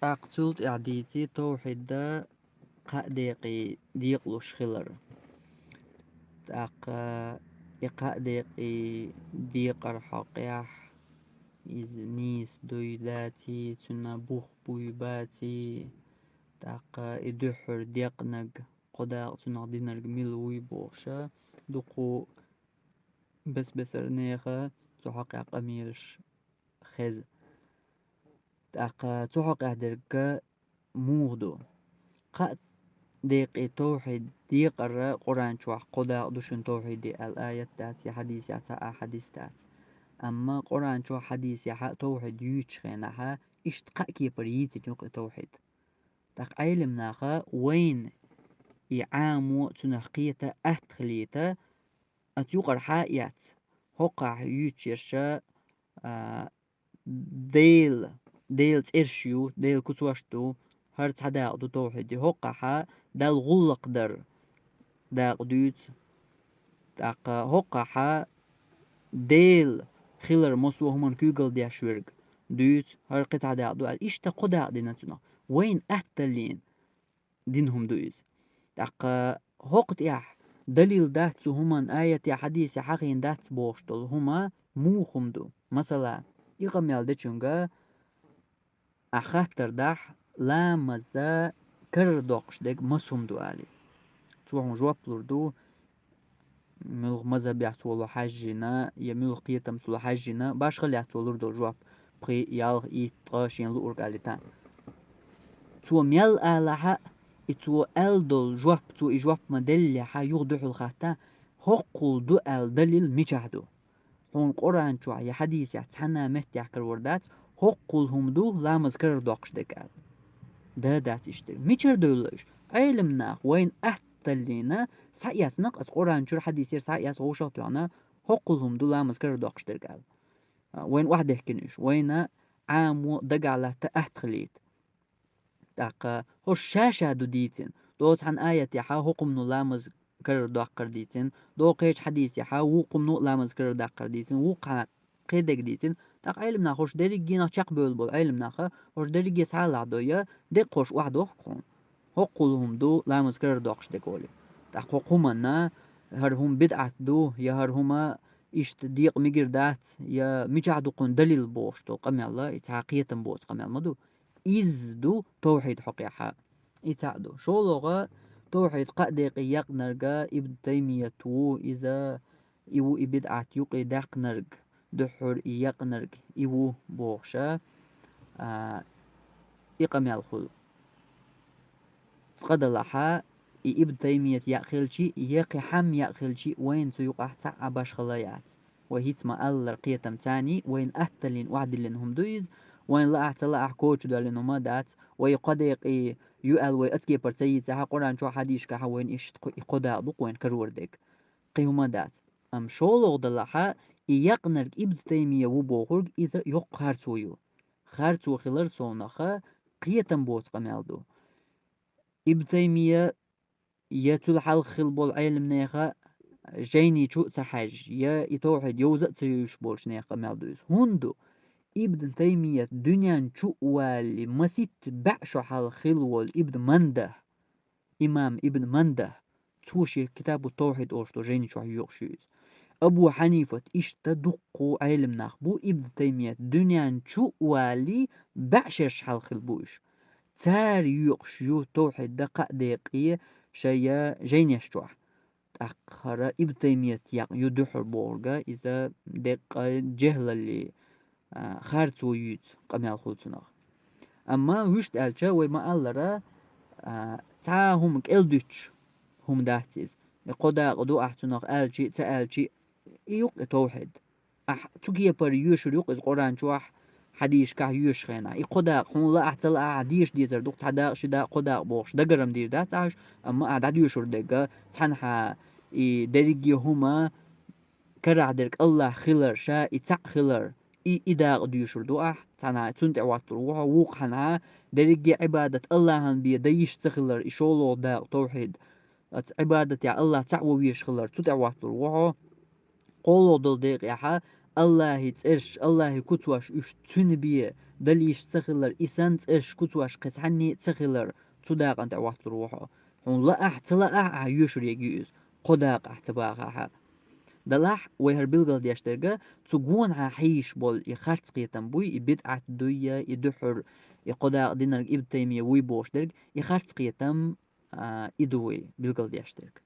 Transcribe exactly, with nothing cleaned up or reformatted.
ТӀаккха цул тӀаьхьа дийци тавхьид да кхаа декъий декъалуш хилар. ТӀаккха и кхаа декъий декъар хьокъехь, иза нийса дуй даций, цуьнан бух буй баций, тӀаккха и дуьххьара декънарг кхо дакъа цунах динарг мила вуй бохуша, дукха бес-бесара нехан цу хьокъехь къамелаш хеза. ТӀаккха цу хьокъехь дерг муха ду? Кхаа декъий тавхьид декъар Къуръан чохь кхо дакъа ду шуна тавхьиде аьлла аят дац, я хьадисехь цхьа а хьадис дац. Амма Къуръан чохь, хьадисехь а тавхьид юьйцучу хенахь, иштта кхаа кепара йийцина ю-кх и тавхьид. ТӀаккха Ӏелам наха вайна и Ӏамо цунах кхета атта хилийта, оцу юкъара хьа а эцна, хӀокхахь юьйцуш ерш а, Дела, Делан цӀераш ю, Делан куцаш ду, хӀара цхьа дакъа ду тавхьиде. ХӀокхахь Далла гӀуллакх дар дакъа дуьйцу. ТӀаккха хӀокхахь Дела хилар массо а хӀуманна куьйгалла деш верг дуьйцу, хӀара кхин цхьа дакъа ду аьлла. Иштта кхо дакъа дина цунах. Вайна атталлина дина хӀума ду иза. ТӀаккха хӀокху тӀехь далил дац цу хӀуманна, аятехь, хьадисехь хьахийна дац бохуш долу хӀума муха хӀума ду? Масала, и къамел дечуьнга ахь хаттар дахь, ламаза карара доккхуш дерг маса хӀума ду алий. Цо хьуна жоп лур ду, муьлха мазхабехь цо ло хьаьжжина, я муьлха кхетамца ло хьаьжжина, башхаллехь цо лур долу жоп, пхи, ялх, итт, ткъа шена луург алий тан. Цо мел алахь а, и цо аьлла долу жоп, цо и жоп ма-деллехь а, юха дуьхьал хатта, хӀоккхул ду аьлла далил мичахь ду? Хьуна Къуръан чохь я хьадисехь цхьана а меттехь карор дац, хӀоккхул хӀума ду ламаз карара доккхуш дерг аьлла. Да дац иштта. Мичара девлла уьш? Ӏелам нах вайна атталлина схьаэцна-кх, аса Къуръан чуьра, хьадисера схьаэцна, вовшах а тоьхна, хӀоккхул хӀума ду ламаз карара доккхуш дерг аьлла. А, вайна охьадехкина уьш, вайна Ӏамо дагахь латта атта хилийта. ТӀаккха хӀорш ша-ша ду дийцина. Доцу хьан аятехь хӀокху хӀумано ламаз карара доккхур дийцина, доккху кхечу хьадисехь вукху хӀумано ламаз карара доккхур дийцина, вукху хьан кхин дерг дийцина. ТӀаккха Ӏелам нах хӀорш дерригенах чекхбевлла болу Ӏелам наха, хӀорш дерриге схьа а лахьадо, я деккхош охьадохку хьуна. ХӀоккхул хӀума ду ламаз карара доккхуш дерг олий. ТӀаккха хӀокху хӀуманна хӀара хӀума бидӀат ду, я хӀара хӀума иштта декъа мегар дац, я мичахь ду кхуьнан далил бохуш долу къамел, и цхьа кхетам боцу къамел ма ду. Иза ду тавхьид хьокъехь. И цхьаъ ду. ШолгӀа, тавхьид кхаа декъе якънарг Ибн Таймият ву, иза, и ву и бидӀат юкъе даьккхинарг, дуьххьара и якънарг и ву бохуша, а, и къамел хуьлу. Цкъа далахь, и Ибн Таймият яа хилчи, я кхин хьамма яа хилчи, вайна цу юкъахь цхьа а башхалла яц. Вай хӀинца ма-аллара кхетам царний, вайна атталлина охьадиллина хӀума ду иза, вайна лаахь ца лаахь коча доьллина хӀума дац, вай кхо декъе ю аьлла вай оцу кепара ца йийцахь, Къуръан чохь, хьадисашкахь вайна иштта кхо, и кхо дакъа ду-кх вайна карор дерг. Кхин хӀума дац. Амма шолгӀа далахь, и якънарг Ибн Таймия ву бохург иза йоккха харцо ю. Харцо хилар совнаха кхетам боцу къамел ду. Ибн Таймия я цул хьалха хилла болу Ӏелам нехан жайни чу а ца хьаьжжа, я и тавхьид йовза а ца йовзуш болчу нехан къамел ду иза. ХӀунда ду? Ибн Таймият дуьнен чу а валале, маситта бӀе шо хьалха хилла волу Ибн Мандахь, имам Ибн Мандахь, цо шен Китабу Тавхьид олуш долу жайни чохь йоькъуш ю иза. Абу Хьанифат, иштта дуккха Ӏелам нах бу, Ибн Таймият дуьнен чу а валале, бӀе шерш хьалха хилла бу уьш. Цара йоькъуш ю тавхьид кхаа декъе шайн жайнеш чохь. ТӀаккха хӀара Ибн Таймият якъ ю дуьххьара бохург, иза деккъа жехӀалалле, а, харцо юьйцу къамел хуьлу цунах. Амма вуьшта аьлча, вай ма-аллара, а, цхьа а хӀума кӀел дуьтуш хӀума дац иза. И кхо дакъа ду ахь цунах аьлчи а, ца аьлчи а, и ю-кх и тавхьид. Ахь цу кепара йоьшур ю-кх иза Къуръан чохь, хьадисашкахь йоьшучу хенахь. И кхо дакъа хьуна лаахь ца лаахь, ахь деша дезар ду-кх цхьа дакъа, ши дакъа, кхо дакъа бохуш, дагарам дийр дац ахь уьш, амма ахь дӀадоьшур дерг, цхьанхьа и дерриге хӀума карахь дерг АллахӀ хилар, ша и цхьаъ хилар, и, и дакъа доьшур ду ахь, цхьанхьа цунна тӀе хӀотталур ву хьо, вукху хьанхьа дерриге Ӏибадат АллахӀана бен дан йиш ца хилар, и шолгӀа дакъа тавхьид, оцу Ӏибадатехь АллахӀ цхьаъ ван везаш хилар, цу тӀе хӀотталур ву хьо. КхоалгӀа долу декъехь АллахӀан цӀераш, АллахӀан куцаш уьш цуьнан бен Дала йиш ца хилар, и санна цӀераш куцош кхин цхьанне ца хилар, цу дакъан тӀа хӀотталур ву хьо. Хьуна лаахь, ца лаахь, ахьа йоьшур ергья иза, кхо дакъа ахь ца бахахь а. Делахь, вай хӀара билгалдеш дерг, цу гонахьа хьийзаш бола и харц кхетам буй, и бидӀат дуй, и дуьххьара, и кхо дакъа динарг Ибн Таймия вуй бохуш дерг, и харц кхетам, а, и ду вай билгалдеш дерг.